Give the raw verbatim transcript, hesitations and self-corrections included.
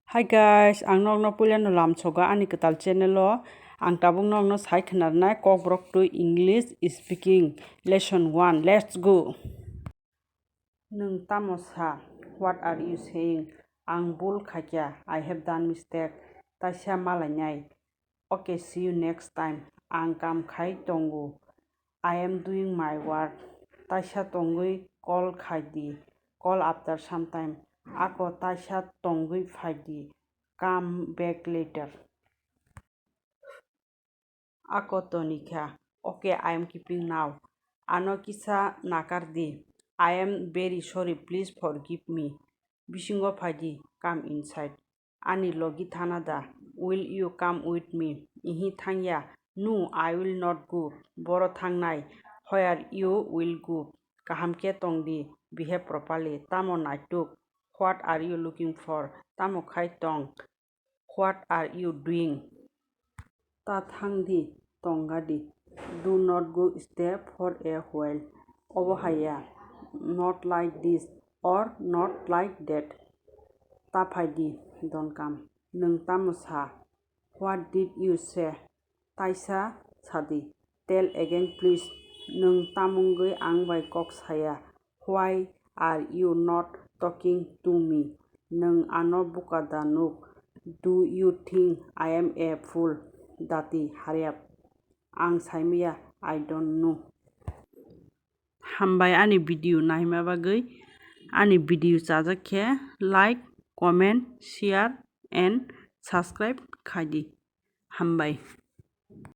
Hi guys, ang nokno puilano lamsogo ani kwtal channel o. Ang tabuk nokno sai khwnarnai Kokborok two English speaking lesson one. Let's go. Nwng tamo sa? What are you saying? Ang bul khaikya. I have done mistake. Taisa malainai. Okay, see you next time. Ang kam khai tongo. I am doing my work. Taisa tongwi call khai di. Call after some time. Ako taisa tongwi phai di. Come back later. Ako toni kha. Okay, I am keeping now. Ano kisa nakar di. I am very sorry. Please forgive me. Bisingo phai di. Come inside. Ani logi thana da. Will you come with me? Ihi thangya. No, I will not go. Boro thangnai. Where you will go? Kaham khe tong di. Behave properly. Tamo naituk? What are you looking for? Tamo khai tong? What are you doing? Ta thang di, tongga di. Do not go, stay for a while. Obo haya. Not like this or not like that. Ta phai di, don't come. Nwng tamo sa? What did you say? Taisa sadi. Tell again, please. Nwng tamungwi ang bai kok saya? Why are you not talking to me? Nwng ano buka da nuk? Do you think I am a fool? Dati, hurry up. Ang saimaya, I don't know. Hambai ani video naima bagwi. Ani video chajak khe like, comment, share and subscribe khai di. Hambai.